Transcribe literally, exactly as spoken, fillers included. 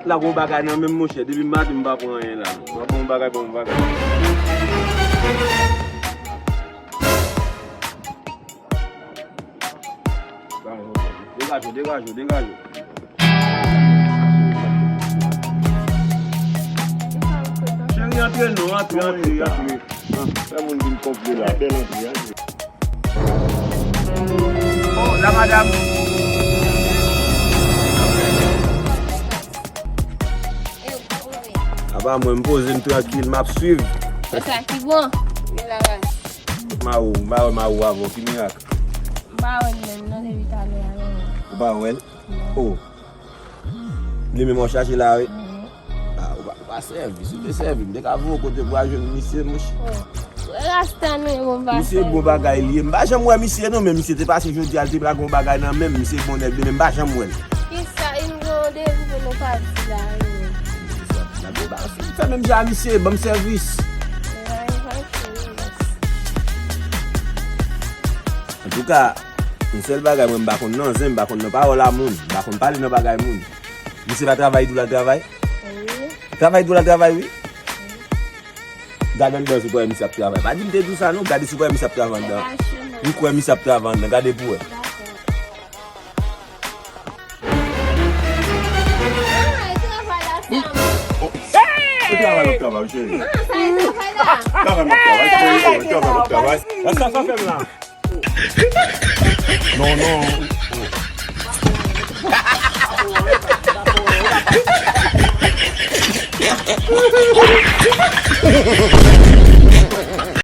La gon bagay nan menm monchè, depi maten m pa pran anyen la. Mwen bon bagay, bon bagay. Degaje w, degaje w, degaje w. Cheri, antre non, antre, antre, antre. Fè moun vin konple la, bèl antre, antre. Oh, la madam. Apa mwen, m poze m trankil, m ap swiv. Sa ki bon? Vin la, guys. Ma ou, ma ou, ma ou avè w, ki mirak? M pa wè l menm, non, depi talè a, non. Ou pa wè l? Oh. Li menm w ap chache la, wi. Mhm. Ah, ou pa, ou pa sèvis, ou te sèvi, m te ka voye w kote pou al jwenn misye, mouche. Oh. Rasta nou ye, bon bagay. Misye bon bagay li ye. M pa janm wè misye non, men misye te pase jodi a, li te lage yon bagay nan men m, misye bon nèg li, men m pa janm wè l. Kisa, li gen yon devi pou nou pati la, wi. Gade, ba, fè menm jan a misye, ban m sèvis. Antouka, yon sèl bagay mwen m pa konn nan zen, m pa konn nan pawòl a moun, m pa konn pale nan bagay moun. Misye pa travay, di w l al travay? Wi. Travay, di w l al travay, wi. Gade anndan si w pa wè misye ap travay. Pa di m te di w sa non, gade si w pa wè misye ap travay anndan. M kwè misye ap travay anndan, gade pou wè. Se travay w ap travay, cheri. Travay w ap travay, cheri. Travay w ap travay, travay w ap travay. Sa, sa fè m la. Non, non.